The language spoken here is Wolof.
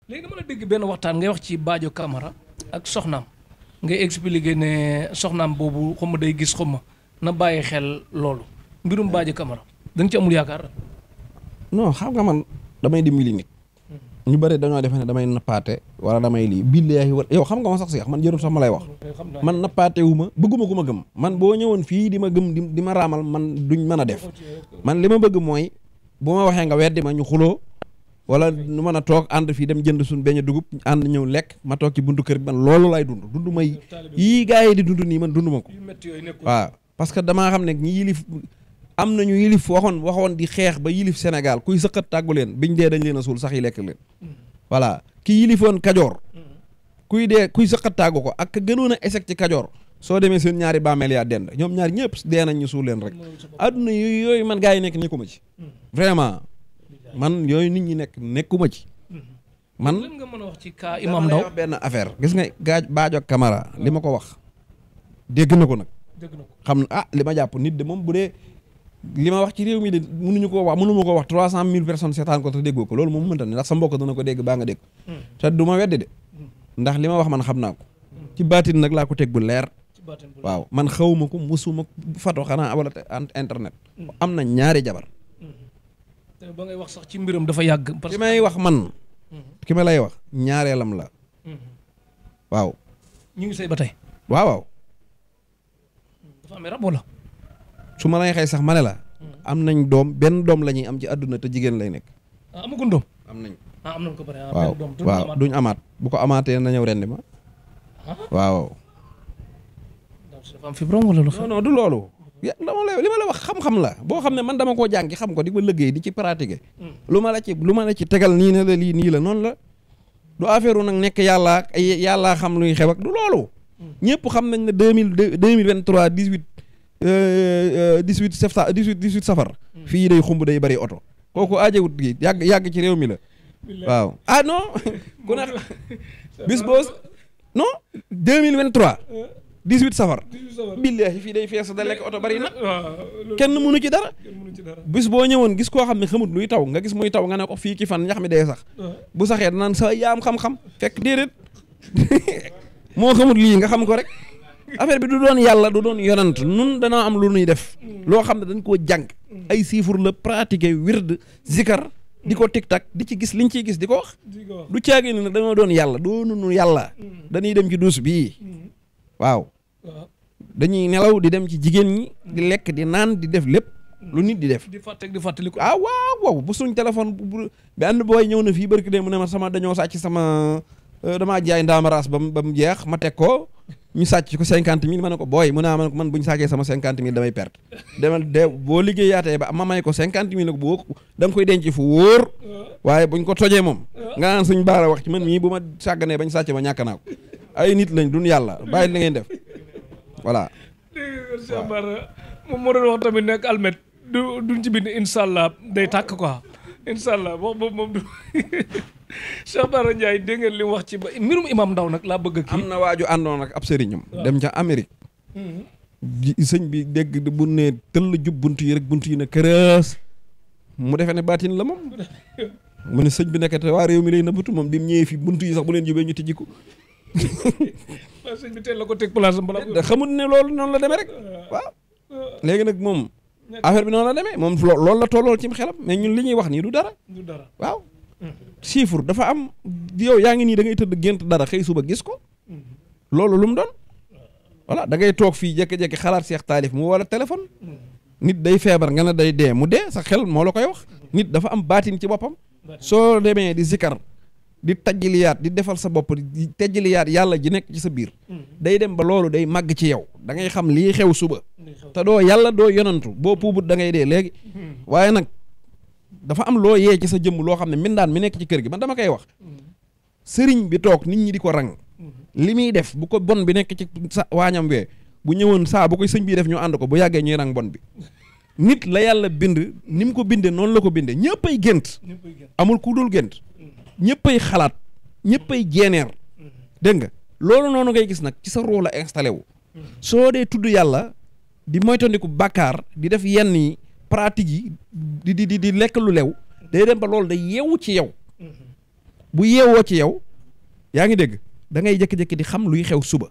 léegi dama la dégg benn waxtaan ngay wax ci Badio Camara ak soxnaam ngay expliquer ne soxnaam boobu xaw ma day gis xaw ma na bàyyi xel loolu mbirum Badio Camara da nga ci amul yaakaar. non xam nga man damay dimbali nit. ñu bëri dañoo defe ne damay nappaate wala damay lii billaahi wala yow xam nga ma sax si man jërul sax ma lay wax. man nappaate wu ma bëgguma ku ma gëm. man boo ñëwoon fii di ma gëm di ma raamal man duñ mën a def. man li ma bëgg mooy bu ma waxee nga weddi ma ñu xuloo wala nu mën a toog ànd fii dem jënd suñ beñ dugub ànd ñëw lekk ma toog ci buntu kër bi man loolu lay dund may yii gars yi di dund nii man dund ma ko. waaw parce que damaa xam ne ñi yilif am nañu yilif waxoon di xeex ba yilif Sénégal kuy sëqat tàggu leen biñ dee dañ leen a suul sax yi lekk leen voilà ki yilifoon Kajoor kuy sëqat tàggu ko ak gënoon a échec ci Kajoor soo demee seen ñaari bàmmeel yaa dend ñoom ñaar ñëpp dee nañ ñu suul leen rek adduna yooyu man gars yi nekk nekkuma ci vraiment man yooyu nit ñi nekkuma ci man lan nga mën a wax ci cas Imam Ndao benn affaire gis nga Badio Camara li ma ko wax dégg na ko nag xam na li ma jàpp nit de moom bu dee li ma wax ci réew mi de mënuñu koo wax mënuma ko wax 300 000 personnes seetaan ko te déggoo ko loolu moom mënta ne ndax sa mbokk dana ko dégg baa nga dégg te du ma weddi de ndax li ma wax man xam naa ko ci baatin nag laa ko teg bu leer waaw man xawuma ko musuma fato xanaa wala internet am na ñaari jabar ba ngay wax sax ci mbiram dafa yàgg ki may wax man ki ma lay wax ñaareelam la waaw ñu ngi sëy ba tey waaw dafa amee rab wala su ma lay xëy sax ma ne la am nañ doom benn doom la ñuy am ci àdduna te jigéen lay nekk. amaguñ doom. am nañ am nañ ko pare. waaw duñ amaat bu ko amaatee na ñëw rendi ma. waaw. dafa am fibrome wala lu non non du loolu. li ma la wax xam-xam la boo xam ne man dama koo jàngi xam ko di ko liggéey di ci pratiquer. lu ma la ci tegal nii ne la lii nii la noonu la. du affaire nag nekk yàllaa xam luy xew ak du loolu. ñëpp xam nañ ne 2023 18 safar fii day xumb day bari oto kooku aajewut gi yàgg ci réew mi la waaw non ku ne bis boos non 2023 18 safar billaahi fii day fees da lekk oto bari na kenn mënu ci dara bis boo ñëwoon gis koo xam ne xamut luy taw nga gis muy taw nga ne ko fii ki fan ñax mi day sax bu saxee danaan sa yaam xam-xam fekk déedéet moo xamut lii nga xam ko rek affaire bi du doon yàlla du doon yonant nun danaa am lu nuy def loo xam ne dañ koo jàng ay chiffres la pratiquer wird zikar di ko tic-tac di ci gis liñ ciy gis di ko wax du caagi ne dañoo doon yàlla doonunu yàlla dañuy dem ci duus bii waaw dañuy nelaw di dem ci jigéen ñi di lekk di naan di def lépp lu nit di def di fàttali ko waaw bu suñ téléphone benn booy ñëw na fii barki de mu ne ma dañoo sàcc sama damaa jaay ndaamaraas ba mu jeex ma teg ko ñu sàcc ko 50 000 ma ne ko booy mu naa man bu ñu sàccee sama 50 000 damay perte boo liggéeyaatee ba ma may ko 50 000 nag boo da nga koy denc fu wóor waaye buñ ko tojee moom nga naan suñ baara wax ci man mii bu ma sàgganee bañ sàcce ma ñàkk naa ko ay nit lañ duñ yàlla bàyyi la ngeen def voilà moom moo doon wax tamit nekk almet duñ ci bind inshallah day tàkk quoi inshallah wax boobu moom du Cheikh Bara Ndiaye dégg ngeen li mu wax ci ba mbirum Imam Ndao nag laa bëgg kii am na waaju àndoon ak ab sëriñam dem ca Amérique sëñ bi dégg bu ne tëll jub bunt yi rek bunt yi ne kërës mu defee ne baatin la moom mu ne sëñ bi nekkate waa réew mi lay nëbbatu moom bi mu ñëwee fi bunt yi sax bu leen jubee ñu tijji ko waaw sëñ bi teel la ko teg place am balaa xamut ne loolu noonu la demee rek waaw léegi nag moom affaire bi noonu la demee moom loolu la tollool ci xelam mais ñun li ñuy wax nii du dara waaw chiffre dafa am yow yaa ngi nii da ngay tëdd gént dara xëy suba gis ko loolu lu mu doon voilà da ngay toog fii jékki-jékki xalaat Seex Taalif mu wala téléphone nit day feebar nga ne day dee mu dee sa xel moo la koy wax nit dafa am baatin ci boppam soo demee di zikar di tajjiliyaat di defal sa bopp di tajjiliyaat yàlla ji nekk ci sa biir day dem ba loolu day màgg ci yow da ngay xam lii xew suba te doo yàlla doo yonantu boo puubut da ngay dee léegi waaye nag dafa am loo yee ci sa jëmm loo xam ne mindaan mi nekk ci kër gi man dama koy wax sëriñ bi toog nit ñi di ko rang li muy def bu ko bon bi nekk ci sa waañam wee bu ñëwoon saa bu koy sëñ bii def ñu ànd ko bu yàggee ñuy rang bon bi nit la yàlla bind ni mu ko bindee noonu la ko bindee ñëppay gént amul ku dul gént ñëppay xalaat ñëppay jeeneer dégg nga loolu noonu ngay gis nag ci sa roo la installé wu soo dee tudd yàlla di moytandiku bàkkaar di def yenn yi pratique yi di lekk lu lew day dem ba loolu day yeewu ci yow bu yeewoo ci yow yaa ngi dégg da ngay jékki-jékki di xam luy xew suba